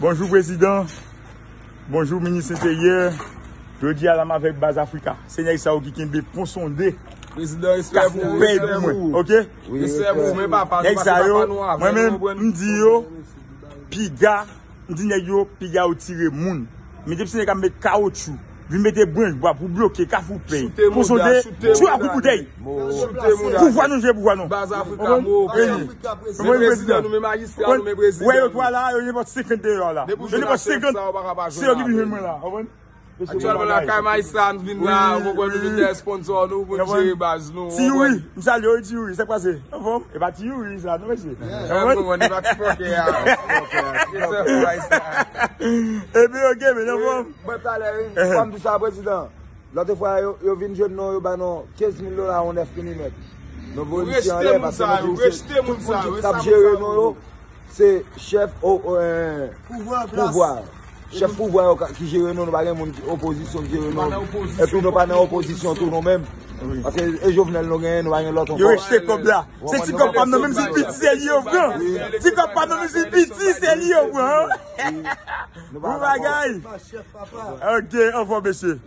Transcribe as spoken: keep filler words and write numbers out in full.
Bonjou prezidan. Bonjou minis enteryè. Jodi a la m avèk Baz Afrika. Se nèg sa yo ki kenbe pon sonde. Prezidan, respè pou ou, respè pou ou. Oke? Respè pou ou, men papa, nou pase papa nou avè nou, mwen menm, m di yo, piga, m di nèg yo, piga yo tire moun. Men depi se nèg k ap met kawotchou, vin mete branch bwa pou bloke Kafou Pèy. Pon sonde, tchou a kout boutèy. Pouvwa nou jwe, pouvwa nou. Baz Afrika, mo, men prezidan nou, men majistra nou, men prezidan nou. Wè yo twa la, yo nenpòt senkant deyò la. Yo nenpòt senkant, se yo ki pi jwenn mwen la, konprann? Aktyèlman la, kay majistra nou vin la, ou konprann, nou vin dèyè sponsò nou, pou nou jere baz nou. Ti Youri, m salye w, Ti Youri, sa k pase? Anfòm? E pa Ti Youri sa, non, mesye. Anfòm? Epi, oke, men anfòm. Mwen talè, wi. Kòm di sa, prezidan. Lòt fwa, yo, yo vin jwenn nou, yo ba nou kenz mil dola yon nèf milimèt. Nou voye misye anlè, paske nou di se tout moun ki t ap jere nou yo, se chèf o, o, eh, pouvwa. Chèf pouvwa yo ka- ki jere nou, nou pa gen moun ki opozisyon ki jere nou. Epi nou pa nan opozisyon tou nou menm. Paske e Jovenel nou genyen, nou pa gen lòt ankò. Yo rejte kòb la. Se ti kòb pa m nan, menm si l piti, se li yo pran. Ti kòb pa m nan, menm si l piti, se li yo pran. Nou pa bon bagay. Ok, anfòm, mesye.